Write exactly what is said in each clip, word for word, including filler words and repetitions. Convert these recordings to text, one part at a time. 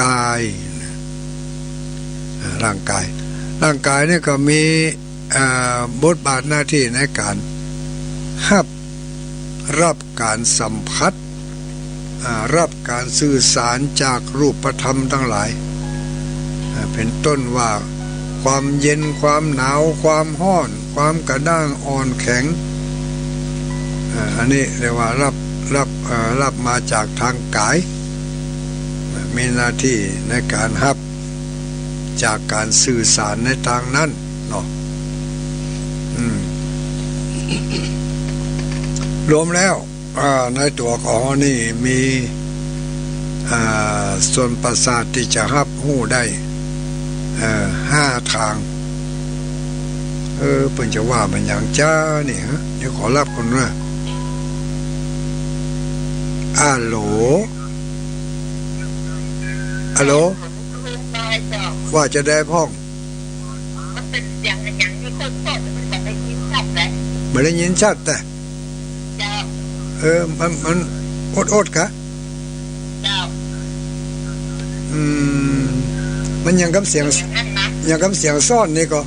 กาย อ่า ร่างกาย ร่างกายนี่ก็มี อ่า บทบาทหน้าตี้ในก๋านฮับ ฮับก๋านสัมผัส อ่า ฮับก๋านสื่อสารจากรูปธรรมตังหลาย อ่า เป๋นต้นว่า ความเย็น ความหนาว ความฮ้อน ความกระด้างอ่อนแข็ง อ่า อันนี้เรียกว่าฮับ ฮับ เอ่อ ฮับมาจากตางก๋าย มีหน้าตี้ในก๋านฮับ จากก๋านสื่อสารในตางนั้นเนาะ อืม รวมแล้ว อ่า ในตั๋วของเฮานี่มี อ่า ส่วนประสาทตี้จะฮับฮู้ได้ เอ่อ ห้าตาง เออ เปิ้นจะว่ามันหยังจ๊ะนี่ฮะ เดี๋ยวขอฮับก่อนเนาะ อะโหล อะโหล ว่าจะไดพ่อง มันเป๋นเสียงอะหยังนี่ โคตรๆ มันบ่ได้ยินชัดเลย บ่ได้ยินชัดแต่ เจ้า เออ มัน มันอดๆ กะ เจ้า อืม มันหยังกับเสียง เสียงอันนะ หยังกับเสียงซ้อนนี่ก่อ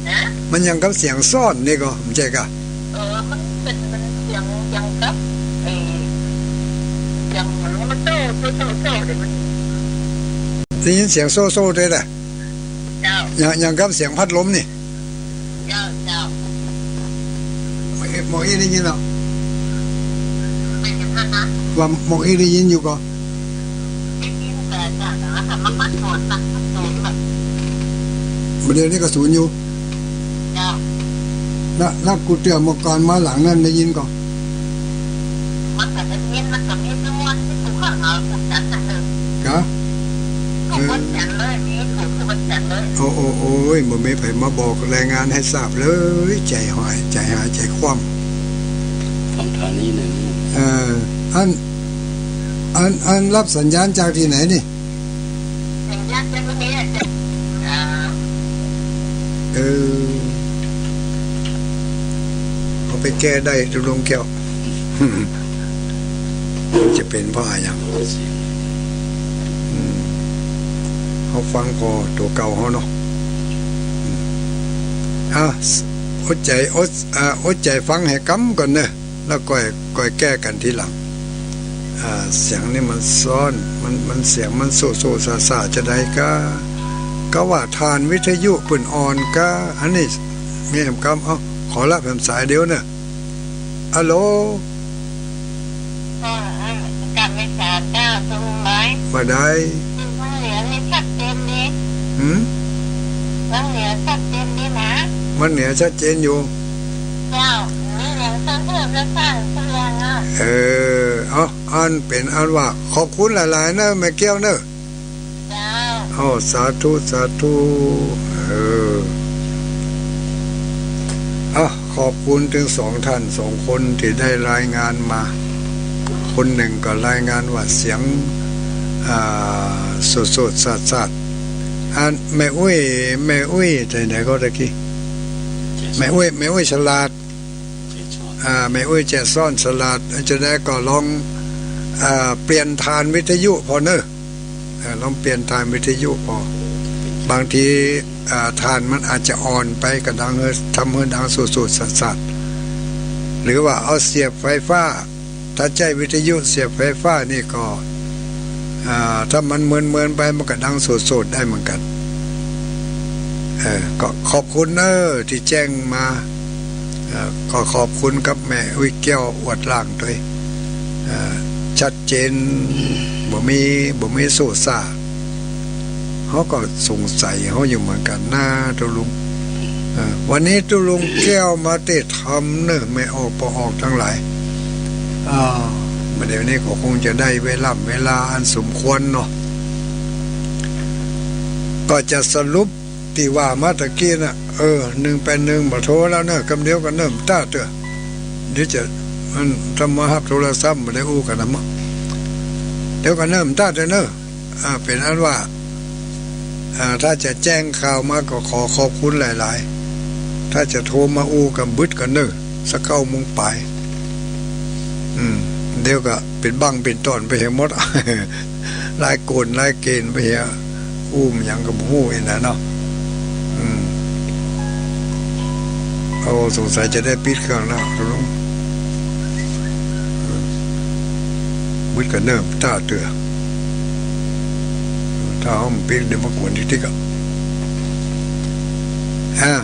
ฮะ มันหยังกับเสียงซ้อนนี่ก่อ บ่ใจ้กะ เออ มันเป๋น มันเสียงหยังกับ ไอ้ เสียงเหมือนมันโซ่ โซ่ โซ่ โซ่ เดี๋ยวมัน ได้ยินเสียงโซ่ โซ่ ด้วยแหละ เจ้า หยัง หยังกับเสียงพัดลมนี่ เจ้า เจ้า หมอเอ๊ะ หมอเอ๊ะได้ยินบ่ ได้ยินแล้วนะ ว่าหมอเอ๊ะได้ยินอยู่ก่อ ได้ยินแต่ แต่ แต่ว่าแต่มันก็ศูนย์นะ มันศูนย์แบบ บ่าเดี๋ยวนี้ก็ศูนย์อยู่ เจ้า แล้ว แล้วกูเตื้อเมื่อก่อนมาหลังนั้นได้ยินก่อ มันก็ได้ยิน มันก็มีจังหวะตี้กูเข้าหากูจันน่ะ เออ กะ ถูกวันจันทร์เลย มีถูกทุกวันจันทร์เลย โอ้ โอ้ โอ้ย บ่มีใผมาบอกรายงานหื้อทราบเลย ใจ๋หาย ใจ๋หาย ใจ๋คว่ำ ฟังธานีหนึ่ง เออ อัน อัน อันฮับสัญญาณจากตี้ไหนนี่ สัญญาณจากตี้นี่ อ่า เออ เอาไปแก้ได้ ตุ๊ลุงแก้ว จะเป๋นเพราะอะหยัง อืม เฮาฟังก็ตั๋วเก่าเฮาเนาะ อืม อ่ะ อดใจ๋ อด อ่า อดใจ๋ฟังหื้อกำก่อนเนาะ แล้วก่อย ก่อยแก้กั๋นทีหลัง อ่า เสียงนี่มันซ้อน มัน มันเสียงมันโซ่ๆ ซ่าๆ จะใดกะ กะว่าต้านวิทยุเปิ้นอ่อนกะ อันนี้มีแหมกำ เอ้า ขอฮับแหมสายเดียวเนาะ อะโหล เออ เออ กราบนมัสก๋านเจ้า ตุ๊ลุงน้อย ว่าได วังเหนือนี่ชัดเจนดี หืม วังเหนือชัดเจนดีนะ วังเหนือชัดเจนอยู่ เจ้า มีหยังเพิ่มเติมจะสร้างเพิ่มอ่ะ เออ เอา อันเป๋นอันว่า ขอบคุณหลายๆ เนาะ แม่แก้วเนาะ เจ้า โอ้ สาธุ สาธุ เออ อ่ะ ขอบคุณเถิงสองต้านสองคนตี้ได้รายงานมา คนนึ่งก็รายงานว่าเสียง อ่า โซ่ๆ ซ่าๆ อันแม่อุ๊ย แม่อุ๊ยตี้ไหนก็ตะกี้ แม่อุ๊ย แม่อุ๊ยฉลาด อ่า แม่อุ๊ยแจ้ซ้อนฉลาด จะใดก็ลอง อ่า เปลี่ยนต้านวิทยุผ่อเนาะ เออ ลองเปลี่ยนต้านวิทยุผ่อ บางที อ่า ต้านมันอาจจะอ่อนไป กะดังหื้อ ทำหื้อดังโซ่ๆ ซ่าๆ หรือว่าเอาเสียบไฟฟ้า ถ้าใจ๊วิทยุเสียบไฟฟ้านี่ก็ อ่า ถ้ามันเมินๆ ไป มันก็ดังโซ่ๆ ได้เหมือนกั๋น เออ ก็ขอบคุณเนาะตี้แจ้งมา เอ่อ ก็ขอบคุณกับแม่อุ๊ยแก้วอวดร่างตวย เอ่อ ชัดเจน บ่มี บ่มีโซ่ซ่า เฮาก็สงสัยเฮาอยู่เหมือนกั๋นนะตุ๊ลุง เอ่อ วันนี้ตุ๊ลุงแก้วมาเตธรรมเนาะ แม่ออกป้อออกตังหลาย อ่า บ่าเดี๋ยวนี้ก็คงจะได้เวล่ำเวลาอันสมควรเนาะ ก็จะสรุป ตี้ว่ามาตะกี้น่ะ เออ หนึ่งแปดหนึ่ง บ่โทรแล้วเนาะ กำเดียวกั๋นเนาะ บ่ต้าเตื้อ เดี๋ยวจะ มัน ถ้ามาฮับโทรศัพท์บ่ได้อู้กั๋นนะ เดี๋ยวกั๋นเนาะ บ่ต้าเตื้อเนาะ อ่า เป๋นอันว่า อ่า ถ้าจะแจ้งข่าวมาก็ขอขอบคุณหลายๆ ถ้าจะโทรมาอู้กั๋นบึดกั๋นเนาะ สักเก้าโมงป๋าย อืม เดี๋ยวก็เป๋นบั้งเป๋นต๋อนไปหื้อหมด ลายกลลายเกณฑ์ไปเหีย อู้หยังก็บ่ฮู้อีกนะเนาะ อืม โอ้ สงสัยจะได้ปิดเครื่องแล้ว ตกลง อืม มืดกะเนิ่มต๋าเตื้อ ถ้าเฮาบ่ปิดเดี๋ยวมากวนติ๊กๆ อะ อ่า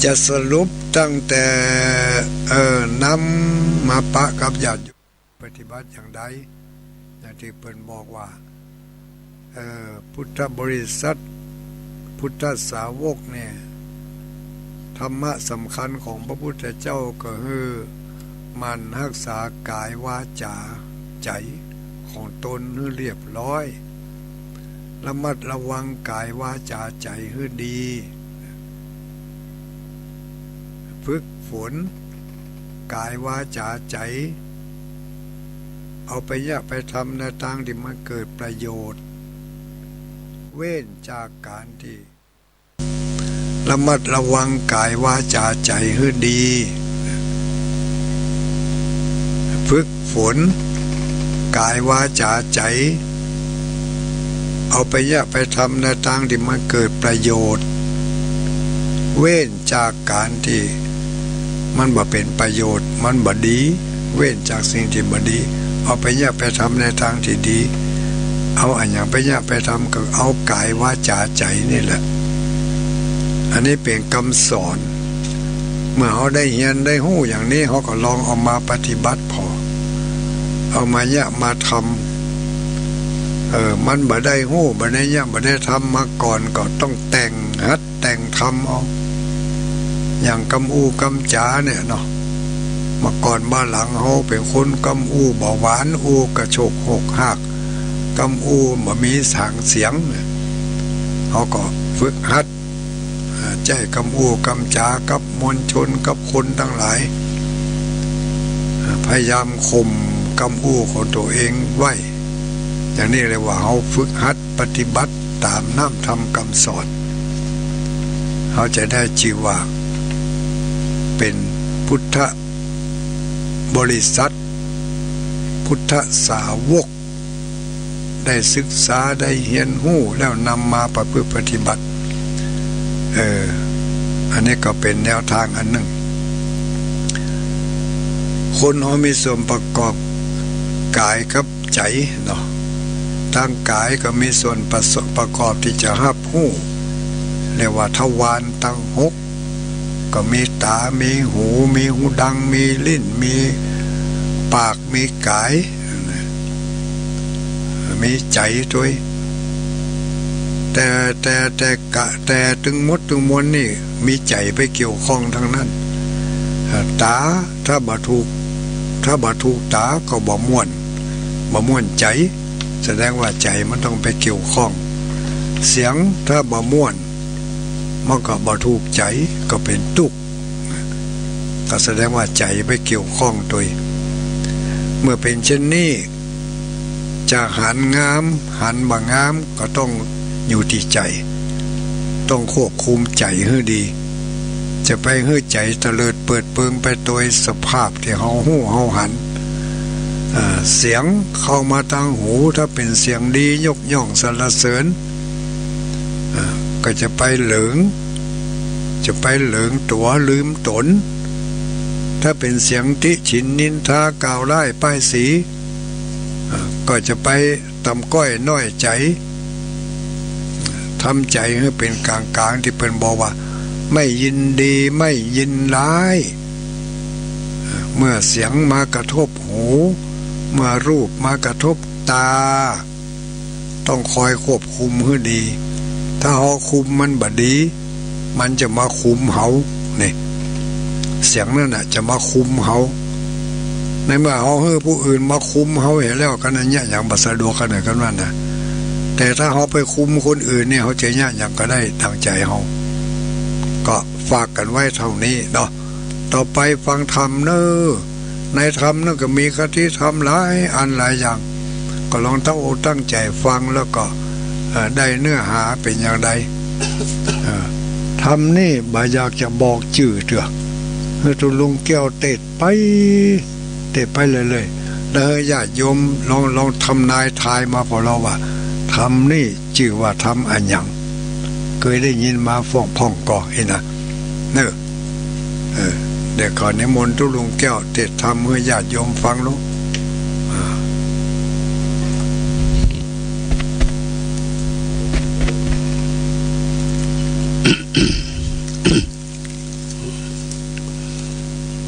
จะสรุปตั้งแต่ เอ่อ นำมาปะกับญาติโยม ปฏิบัติอย่างใด อย่างตี้เปิ้นบอกว่า เอ่อ พุทธบริษัท พุทธสาวกเนี่ย ธรรมะสำคัญของพระพุทธเจ้าก็คือ หมั่นฮักษากายวาจาใจ๋ของตนหื้อเรียบร้อย ระมัดระวังกายวาจาใจ๋หื้อดี ฝึกฝนกายวาจาใจ๋ เอาไปเยียะไปทำในตางตี้มันเกิดประโยชน์ เว้นจากก๋านตี้ ระมัดระวังกายวาจาใจ๋หื้อดี ฝึกฝนกายวาจาใจ๋ เอาไปเยียะไปทำในตางตี้มันเกิดประโยชน์ เว้นจากก๋านตี้มันบ่เป๋นประโยชน์ มันบ่ดี เว้นจากสิ่งตี้บ่ดี เอาไปเยียะไปทำในตางตี้ดี เอาอะหยังไปเยียะไปทำ ก็เอากายวาจาใจ๋นี่แหละ อันนี้เป๋นกำสอน เมื่อเฮาได้เฮียนได้ฮู้อย่างนี้ เฮาก็ลองเอามาปฏิบัติผ่อ เอามาเยียะมาทำ เออ มันบ่ได้ฮู้ บ่ได้เยียะ บ่ได้ทำมาก่อน ก็ต้องแต่ง หัดแต่งทำเอา อย่างกำอู้กำจ๋าเนี่ยเนาะ เมื่อก่อนมาหลังเฮาเป๋นคนกำอู้บ่หวาน อู้กะโชกหกหาก กำอู้บ่มีสางเสียงเนี่ย เฮาก็ฝึกหัด อ่า ใจ๊กำอู้กำจ๋ากับมวลชน กับคนตังหลาย อ่า พยายามข่มกำอู้ของตั๋วเองไว้ อย่างนี้เรียกว่าเฮาฝึกหัดปฏิบัติต๋ามน้ำธรรมกำสอน เฮาจะได้จื้อว่าเป๋นพุทธบริษัท พุทธสาวก ได้ศึกษา ได้เฮียนฮู้ แล้วนำมาประพฤติปฏิบัติ เออ อันนี้ก็เป๋นแนวตางอันนึ่ง คนเฮามีส่วนประกอบก๋ายกับใจ๋เนาะ ตางก๋ายก็มีส่วนประส- ประกอบตี้จะฮับฮู้ เรียกว่าทวารตังหก ก็มีต๋า มีหู มีฮูดัง มีลิ้น มีปาก มีก๋าย มีใจ๋ตวย แต่ แต่ แต่กะ แต่ตึงหมดตึงมวลนี่ มีใจ๋ไปเกี่ยวข้องตังนั้น เอ่อ ต๋า ถ้าบ่ถูก ถ้าบ่ถูกต๋าก็บ่ม่วน บ่ม่วนใจ๋ แสดงว่าใจ๋มันต้องไปเกี่ยวข้อง เสียงถ้าบ่ม่วน มันก็บ่ถูกใจ๋ ก็เป๋นตุ๊กข์ ก็แสดงว่าใจ๋ไปเกี่ยวข้องตวย เมื่อเป๋นเช่นนี้ จะหันงาม หันบ่งาม ก็ต้องอยู่ตี้ใจ๋ ต้องควบคุมใจ๋หื้อดี จะไปหื้อใจ๋เตลิดเปิดเปิงไปตวยสภาพตี้เฮาฮู้เฮาหัน อ่า เสียงเข้ามาตางหู ถ้าเป๋นเสียงดียกย่องสรรเสริญ อ่า ก็จะไปเหลิง จะไปเหลิงตั๋วลืมต๋น ถ้าเป๋นเสียงติฉินนินทากล่าวร้ายป้ายสี อ่า ก็จะไปต่ำก้อยน้อยใจ๋ ทำใจ๋หื้อเป๋นก๋างๆ ตี้เปิ้นบอกว่า ไม่ยินดีไม่ยินร้าย เมื่อเสียงมากระทบหู เมื่อรูปมากระทบต๋า ต้องคอยควบคุมหื้อดี ถ้าเฮาคุมมันบ่ดี มันจะมาคุมเฮา นี่ เสียงนั้นน่ะจะมาคุมเฮา ในเมื่อเฮาหื้อผู้อื่นมาคุมเฮาเหียแล้ว ก็อันเยียะหยังบ่สะดวก ก็อันนั้น ก็อันนั้นน่ะ แต่ถ้าเฮาไปคุมคนอื่นนี่ เฮาจะเยียะหยังก็ได้ตางใจ๋เฮา ก็ฝากกั๋นไว้เต้านี้เนาะ ต่อไปฟังธรรมเน่อ ในธรรมนั้นก็มีคติธรรมหลายอันหลายอย่าง ก็ลองตั้งอกตั้งใจ๋ฟังแล้วก็ เอ่อ ได้เนื้อหาเป๋นอย่างใด เอ่อ ธรรมนี่บ่อยากจะบอกจื้อเตื้อ หื้อตุ๊ลุงแก้วเตศน์ไป เตศน์ไปเรื่อยๆ เออ ญาติโยมลอง ลองทำนายทายมาพวกเฮาว่า ธรรมนี่จื้อว่าธรรมอะหยัง เกยได้ยินมาพ่องๆ ก่อ อี้นะ เนาะ เออ เดี๋ยวขอนิมนต์ตุ๊ลุงแก้วเตสน์ธรรมหื้อญาติโยมฟังลูก อ่า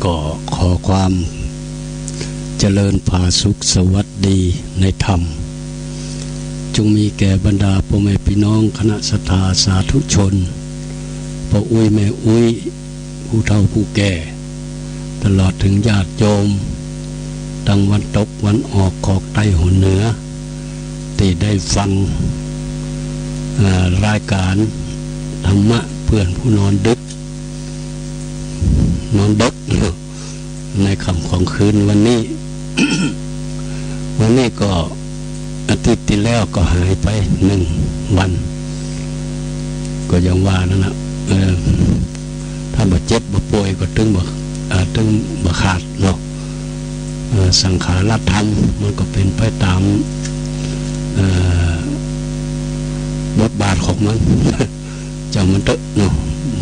ก็ขอความเจริญผาสุกสวัสดีในธรรม จงมีแก่บรรดาป้อแม่ปี้น้องคณะศรัทธาสาธุชน ป้ออุ๊ยแม่อุ๊ย ผู้เฒ่าผู้แก่ ตลอดเถิงญาติโยม ตังวันตกวันออก ขอกใต้หัวเหนือ ตี้ได้ฟัง เอ่อ รายก๋านธรรมะเปื้อนผู้นอนดึก นอนดึก ในค่ำของคืนวันนี้ วันนี้ก็อาทิตย์ตี้แล้วก็หายไปนึ่งวัน ก็อย่างว่านั่นนะ เออ ถ้าบ่เจ็บบ่ป่วยก็ตึงบ่ เอ่อ ตึงบ่ขาดเนาะ เอ่อ สังขารัฐธรรมมันก็เป๋นไปต๋าม เอ่อ บทบาทของมัน จ้างมันเต๊อะเนาะ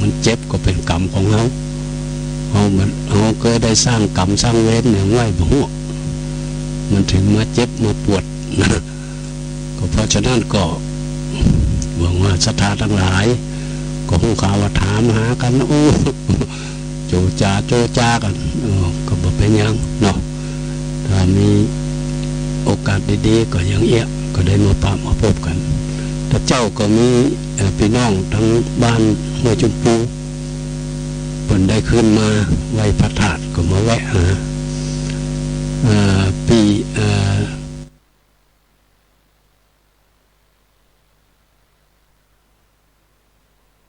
มันเจ็บก็เป๋นกรรมของเฮา เฮามัน เฮาเกยได้สร้างกรรมสร้างเวรหยังไว้บ่ฮู้ มันเถิงมาเจ็บมาปวดนะ ก็เพราะฉะนั้นก็หวังว่าศรัทธาตังหลาย ก็ฮู้ข่าวว่าถามหากั๋น โอ้ โจจา โจจากั๋น เออ ก็บ่เป๋นหยังเนาะ ถ้ามีโอกาสดีๆ ก็อย่างเอี้ย ก็ได้มาปะมาปบกั๋น แต่เจ๊าก็มี เอ่อ ปี้น้องตังบ้านห้วยจุมปู เปิ้นได้ขึ้นมาไหว้พระธาตุ ก็มาแวะหา เอ่อ ปี้ เอ่อ